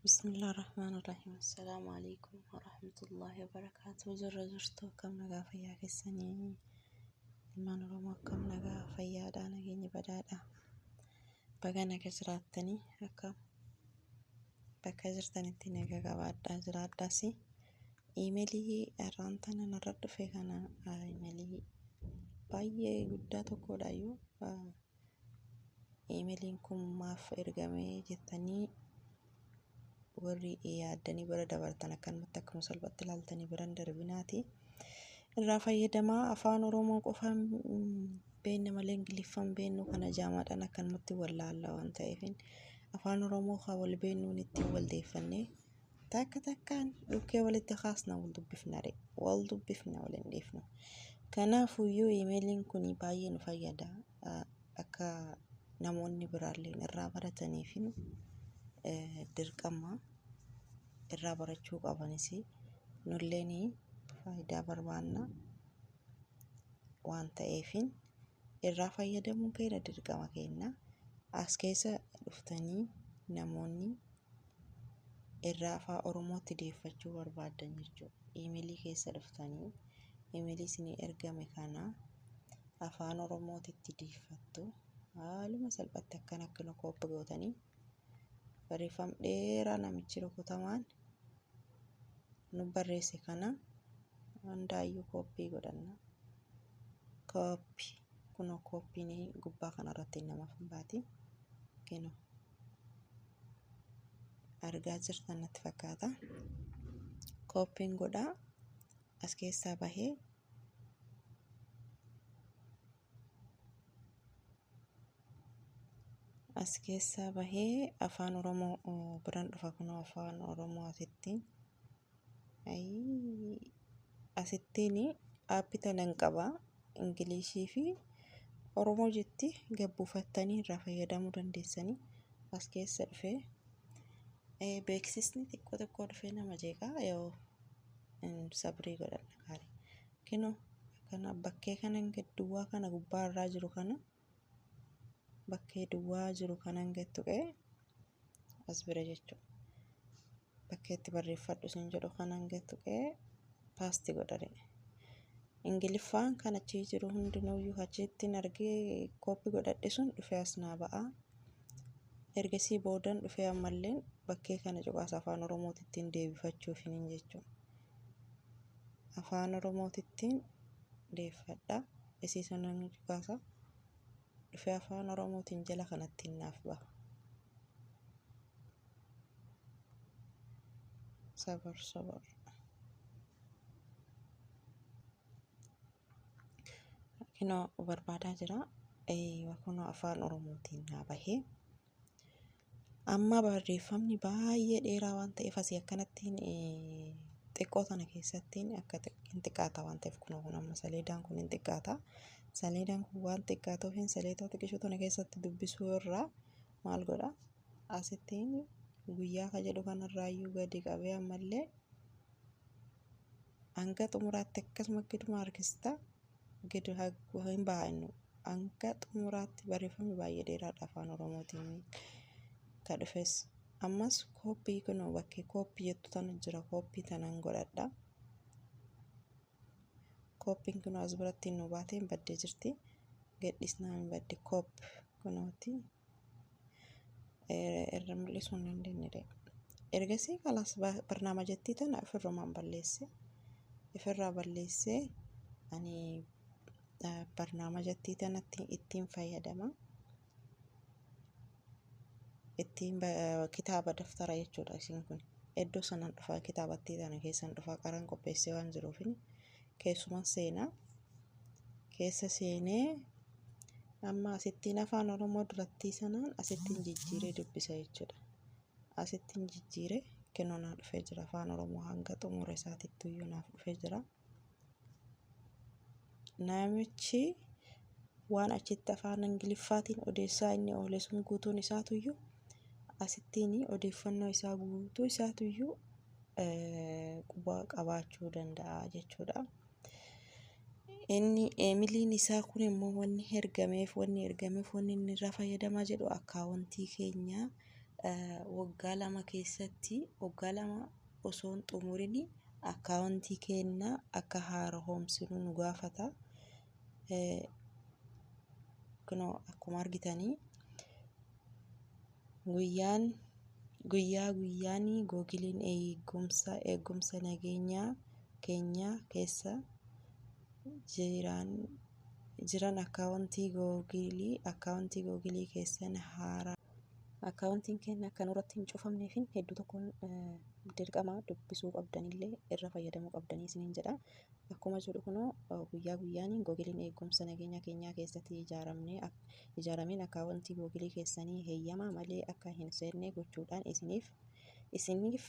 Bismillah ar-Rahmaan ar-Rahiim. Assalaamu alaikum warahmatullahi wabarakaatuh. Jirra jirtu, akkam nagaa fayyaa keessanii? Ilmaan Oromoo, akkam nagaa fayyaadha? Nageenya badaadha. Baga naga jiraattanii, akka bakka jirtanitti naga qabaadhaa jiraadhaas. Iimeelii irraan tana narra dhufe kana, iimeelii baay'ee guddaa tokkodhaayyuu. Iimeeliin kun maaf ergamee jettanii warri yaaddanii bira dabartan, akkanumatti akkuma salphatti ilaaltanii biran darbinaati. Irraa fayyadamaa. Afaan Oromoo qofaan beekna malee Ingiliffaan beeknu kana jaamaadhaan akkanumatti wallaalla waan ta'eef, afaan Oromoo kan wal beeknuun ittiin wal deeffannee takka takkaan dhukkee walitti kaasna, wal dubbifna, wal dubbifna, wal hin dhiifnu. Kanaafuyyuu iimeeliin kun baay'ee nu fayyada. Akka namoonni biraallee irraa barataniif dirqama irraa barachuu qabanis, nulleen faayidaa barbaanna waan ta'eef irraa fayyadamuun keenya dirqama keenya. As keessa dhuftanii namoonni irraa afaan Oromootti deeffachuu barbaadan jechuudha. Iimeelii keessa dhuftanii iimeelii isinii ergame kana afaan Oromootitti deeffattu. Haaluma salphatti akkana akkana copy gootanii, barreeffama dheeraa namichi rukutamaan nu barreesse kana hundaayyuu copy godhanna. Copy, kunoo copyn gubbaa kanarratti namaaf hin baati. Kunoo argaa jirtan natti fakkaata. Copyn godhaa, as keessaa bahee as keessaa bahee afaan Oromoo biran dhufa. Kunoo afaan Oromoo asittiin asittiin aappii tanan qaba. Ingilishii fi Oromoo jetti, gabbuufattanii irraa fayyadamuu dandeessanii. As keessa dhufee beeksisni xiqqoo xiqqoo dhufee nama jeeqaa, yoo sabrii godhadha gaarii. Kinoo kana bakkee kana duwwaa kana gubbaa irraa jiru kana, bakkee duwwaa jiru kanan gad tuqee as bira jechuudha. Bakkee itti barreeffadhu sin jedhu kanan gad tuqee paste godhare. Ingiliffaan kan achii jiru hundinuuyyuu achittiin argee copy godhadhe sun dhufee as naa ba'a. Ergasii boodan dhufee ammallee bakkee kana cuqaasa, afaan Oromootittiin deebifachuufinin jechuudha. Afaan Oromootittiin deeffadha. Isii sanan cuqaasa. Dhufee afaan Oromootiin jala kanattiin naaf baha. Sabar sabar. Kinoo barbaadaa jira. Kunoo afaan Oromootiin naa bahee. Amma barreeffamni baay'ee dheeraa waan ta'eef, asii akkanattiin xiqqoo tana keessattiin akka hin xiqqaata waan ta'eef, kunoo kun amma saleedaan kun hin xiqqaata. Saleedaan kun waan xiqqaatuuf, saleedaa xiqqishuu tana keessatti dubbisuu irraa maal godha? Asittiin guyyaa ka jedhu kanarraayyuu gadi qabee ammallee hanga xumuraatti akkasuma giduma harkista, gadi hin baha inni hanga xumuraatti. Barreeffamni baay'ee dheeraadha afaan Oromootiin ka dhufes. Ammas copy, kunoo bakkee copy jettu tana jira, copy tanan godhadha. Copyn kunoo as biratti nu baatee hin baddee jirti. Gadhiisnaa hin badde. Copy kunooti irra mul'isuu hin dandeenye. Ergasii kalaas barnaama jettii tana ofirrumaan balleesse. Ofirraa balleessee ani barnaama jettii tanatti ittiin fayyadama. Ittiin kitaaba daftara jechuudha isin kun. Iddoo sanaan dhufaa, kitaabattii tana keessan dhufaa, qaraan qopheessee waan jiruuf keessuman seenaa. Keessa seenee amma asittiin afaan Oromoo durattii sanaan asittiin jijjiiree dubbisa jechuudha. Asittiin jijjiiree kennoo naa dhufee jira, afaan Oromoo hanga xumura isaatitti iyyuu naaf dhufee jira. Namichi waan achitti afaan Ingiliffaatiin odeessaa inni oole sun guutuun isaatuyyuu asittiin odeeffannoo isaa guutuu isaatuyyuu quba qabaachuu danda'a jechuudha. Inni eemiliin isaa kun immoo wanni ergameef wanni inni irraa fayyadamaa jedhu akkaawuntii keenya Waggaa 2 keessatti, waggaa 2 osoo hin xumurin akkaawuntii keenya akka haaromsinu nu gaafata. Kunoo akkuma argitanii guyyaan guyyaa guyyaan Googiliin eegumsa nageenyaa keenya keessa jiran akkaawuntii Googilii keessan haaraa akkaawuntiin keenya akka nurratti hin cufamneef hedduu tokkoon dirqama dubbisuu qabdanillee irra fayyadamuu qabdanii isiniin jedha. Akkuma jedhu kunoo guyyaa guyyaan Googiliin eegumsa nageenya keenyaa keessatti ijaarameen akkaawuntii Googilii keessanii heeyyama malee akka hin seenne gochuudhaan isiniif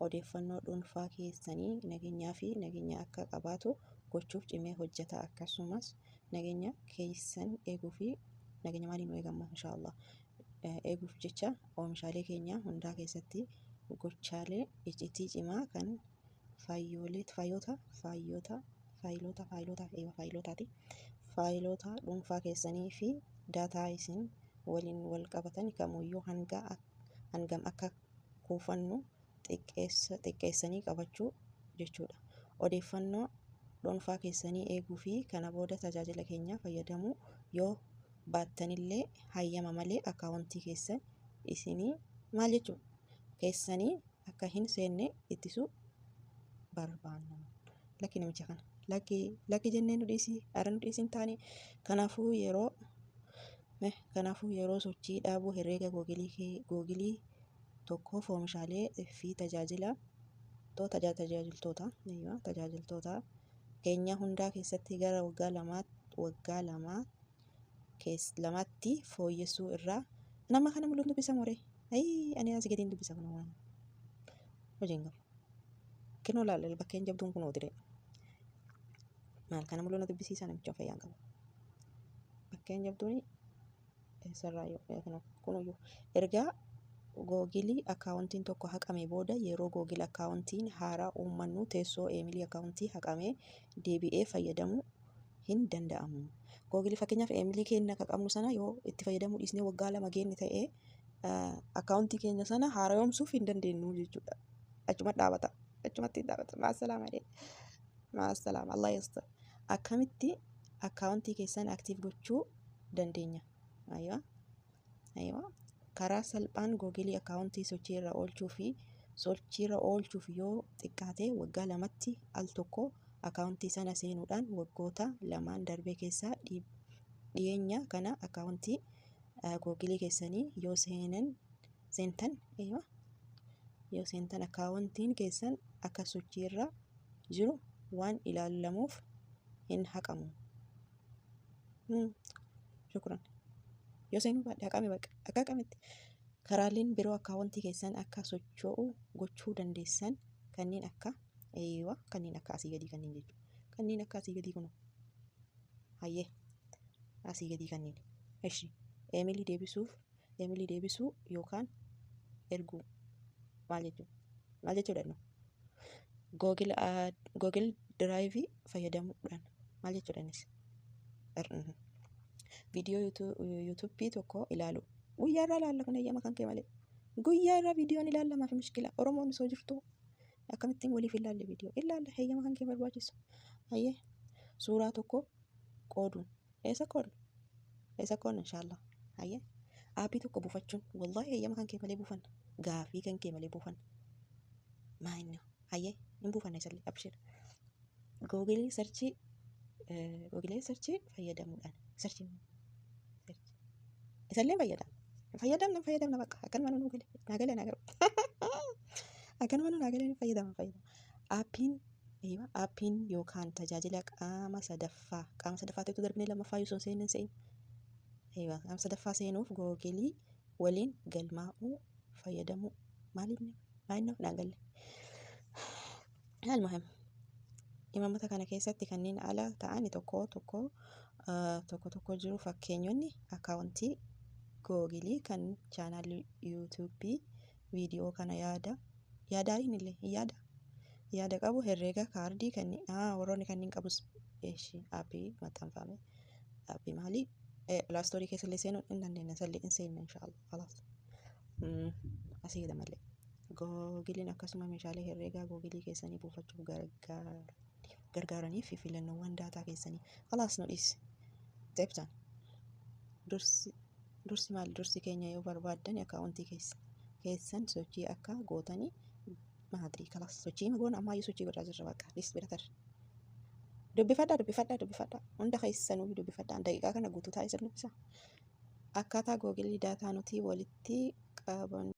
odeeffannoo dhuunfaa keessanii nageenyaa fi nageenya akka qabaatu gochuuf cimee hojjeta. Akkasumas nageenya keessan eeguu fi nageenya maaliin nu eegamma, inshaallah, eeguuf jecha oomishaalee keenya hundaa keessatti gochaalee icciitii cimaa kan faayota faayota faayilota faayilota faayilotaati faayilota dhuunfaa keessanii fi daataa isin waliin wal qabatan kamuyyuu hanga hangam akka kuufannu xiqqeessanii qabachuu jechuudha. Odeeffannoo dhuunfaa keessanii eeguu fi kana booda tajaajila keenya fayyadamuu yoo baattanillee hayyama malee akkaawuntii keessan isinii maal jechuudha keessanii akka hin seenne ittisuu barbaanna. Lakki, namicha kana lakki, lakki jennee nu dhiisii, ara nu dhiisii hin taane. Kanaafuu yeroo sochii dhaabuu herreega Googilii tokkoof oomishaalee fi tajaajila tajaajiltoota keenya hundaa keessatti gara waggaa 2tti fooyyessuu irraa nama kana mul'atu dubbisa more. Ayii, ani asii gadiin dubbisa kun waan hojiin qabu. Kinoo laala, bakkeen jabduun kunoo dire. Maal kana mul'atu dubbisiisaa, namicha fayyaan qabu. Bakkeen jabduun eessarraa kunuyyuu ergaa Googilii akkaawuntiin tokko haqame booda yeroo Googil akkaawuntiin haaraa uummannu teessoo eemilii akkaawuntii haqamee deebi'ee fayyadamuu hin danda'amu. Googilii fakkeenyaaf eemilii keenya akka qabnu sana yoo itti fayyadamuu dhiisnee waggaa 2 geenne ta'ee, akkaawuntii keenya sana haaromsuuf hin dandeenyu jechuudha. Achuma dhaabata. Achumatti dhaabata. Maasalaama jedhee. Maasalaama. Allah yastur. Akkamitti akkaawuntii keessan active gochuu dandeenya? Ayiwa. Ayiwa. Karaa salphaan Googilii akkaawuntii sochiirra oolchuuf yoo xiqqaate waggaa 2tti al tokko akkaawuntii sana seenuudhaan waggoota 2n darbe keessa dhiyeenya kana akkaawuntii Googilii keessanii yoo seenan seentan, ayiwa, yoo seentan akkaawuntiin keessan akka sochiirra jiru waan ilaalamuuf hin haqamu. Shukran. Yoo seenuu baadhe haqame, baqa akka haqametti. Karaaleen biroo akkaawuntii keessan akka socho'u gochuu dandeessan kanneen akka, eeyywa, kanneen akka asii gadii kanneen jechuudha. Kanneen akka asii gadii kun, hayyee, asii gadii kanneen. Eshi, eemilii deebisuuf, eemilii deebisuu yookaan erguu maal jechuudha? Maal jechuudha inni? Google Drive fayyadamuudhaan maal jechuudha innis? Viidiyoo yuutuubii tokko ilaalu. Guyyaa irraa ilaalla kun eeyyama kan kee malee. Guyyaa irraa viidiyoon ilaallamaaf mushkila. Oromoon osoo jirtu akkamittiin waliif ilaalle viidiyoo? Ilaalla, heeyyama kan kee barbaachisu. Hayyee, suuraa tokko qooduun. Eessa qoodnu? Eessa qoodna inshaallah? Hayyee, aappii tokko buufachuun, wallahi heeyyama kan kee malee buufanna. Gaafii kan kee malee buufanna. Maa inni? Hayyee, hin buufanna isallee, abshir. Googilii search fayyadamuudhaan search isallee fayyadamna. Fayyadamna, fayyadamna, bakka akkanuma nu gale, naa gale, naa gale, akkanuma nu naa gale, fayyadama, fayyadama. Aappiin, eeyyama, aappiin yookaan tajaajila qaama sadaffaa ta'etu darbinee lammaffaa yoo seenne se'in. Eeyyama, qaama sadaffaa seenuuf Googilii waliin galmaa'uu fayyadamuu maaliif maal naan galle. Almuhim, imaammata kana keessatti kanneen ala ta'an tokko tokko jiru. Fakkeenyonni akkaawuntii Googilii kan chaanaalii yuutuubii viidiyoo kana yaada yaadaariin illee yaada yaada qabu, herreega kaardii kanneen warroonni kanneen qabus. Eeshi, aappii maxxanfame, aappii maalii Play Store keessa illee seenuu hin dandeenya, isallee hin seenne inshaallah. Khalaas. Asii gada malee. Googiliin akkasuma meeshaalee herreegaa Googilii keessanii buufachuuf gargaaranii fi filannoowwan daataa keessanii. Khalaas, nu dhiisi. Xeebtaan. Dursi maal, dursi keenya yoo barbaaddan akkaawuntii keessan sochii akka gootanii maadrii. Khalaas, sochii goona, ammaayyuu sochii godhaa jirra, bakka dhiis, bira tarre. Dubbifadhaa, dubbifadhaa, dubbifadhaa. Hunda keessanuu dubbifadhaa. Daqiiqaa kana guutuu taa'ee isin dubbisa. Akkaataa Googilii daataa nuti walitti qaban.